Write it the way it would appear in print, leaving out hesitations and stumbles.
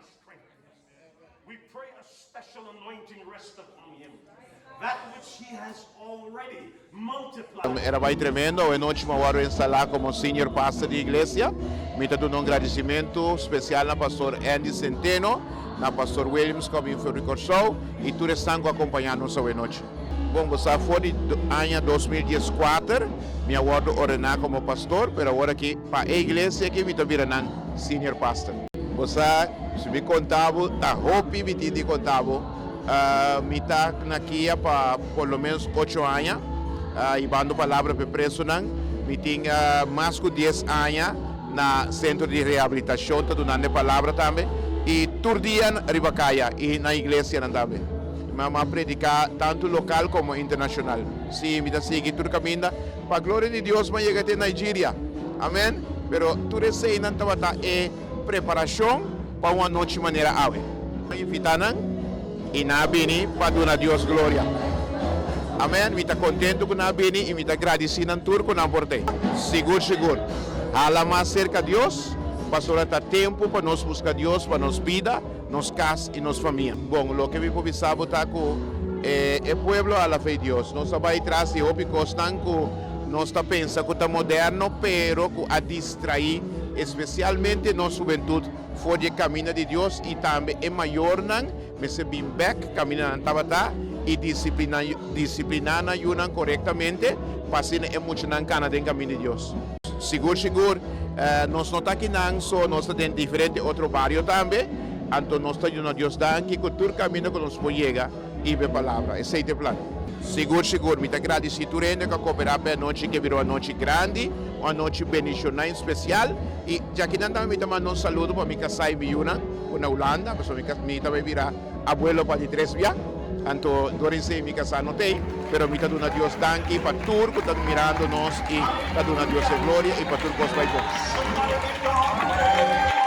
strength. We pray a special anointing rest upon him, that which he has already multiplied. Era bai tremendo, awe nochi mi a wòrdu instalá komo senior pastor di iglesia. Mi ta duna un gradisimentu spesial na Pastor Andy Centeno, na Pastor Williams ku a bin for di Kòrsou i tur esnan ku a kompañá nos awe nochi. Bon, bo sa for di aña 2014 mi a wòrdu ordená komo pastor, pero awor aki pa e iglesia aki mi ta bira nan senior pastor. Bo sa, si mi konta bo, ta hopi mi tin di konta bo. Mi ta na kia pa por lo menos ocho aña, hibando palabra pa e presonan. Mi tin mas ku dies aña na sentro di rehabilitashon ta dunando e palabra tambe. I tur dia riba kaya i na iglesianan tambe. Mi a prediká tantu lokal komo internashonal. Sí, mi ta sigui tur kaminda. Pa gloria di Dios mi a yega te Nigeria. Amen. Pero tur eseinan tabata e preparashon pa un anochi manera awe. Mi a invitá nan i nan a bini pa duna Dios gloria. Amen. Mi ta kontentu ku nan a bini i mi ta gradisí nan tur ku nan por t'ei. Sigur sigur, hala mas serka Dios, pasobra ta tempu pa nos buska Dios pa nos bida, nos kas i nos famia. Bon, loke mi por bisa bo ta ku e pueblo a hala fe Dios. Nos a bai tras di hopi kosnan ku nos ta pensa ku ta moderno, pero ku a distraí espesialmente nos hubentut for di e kaminda di Dios i tambe e mayornan mester bin bèk kaminda nan tabata i disipliná disipliná nan yunan korektamente pa asina e muchanan kana den kaminda di Dios. Sigur sigur nos no ta akinan so, nos ta den diferente otro bario tambe, anto nos ta yuna Dios danki ku tur kaminda ku nos por yega i be palabra. Esei ta e plan. Sigur sigur mi ta gradisí tur hende ku a koperá pa e anochi ke bira un anochi grandi, un anochi bendishoná en spesial. I djakinan tambe mi ta manda un saludo pa mi kasá i mi yunan ku na Hulanda, pasobra mi ta bai bira abuelo pa di tres bia. Anto dor esei mi kasá no t'ei, pero mi ta duna Dios danki pa tur ku ta mirando nos i ta duna Dios e gloria i pa tur kos bai bon. Somebody give God praise.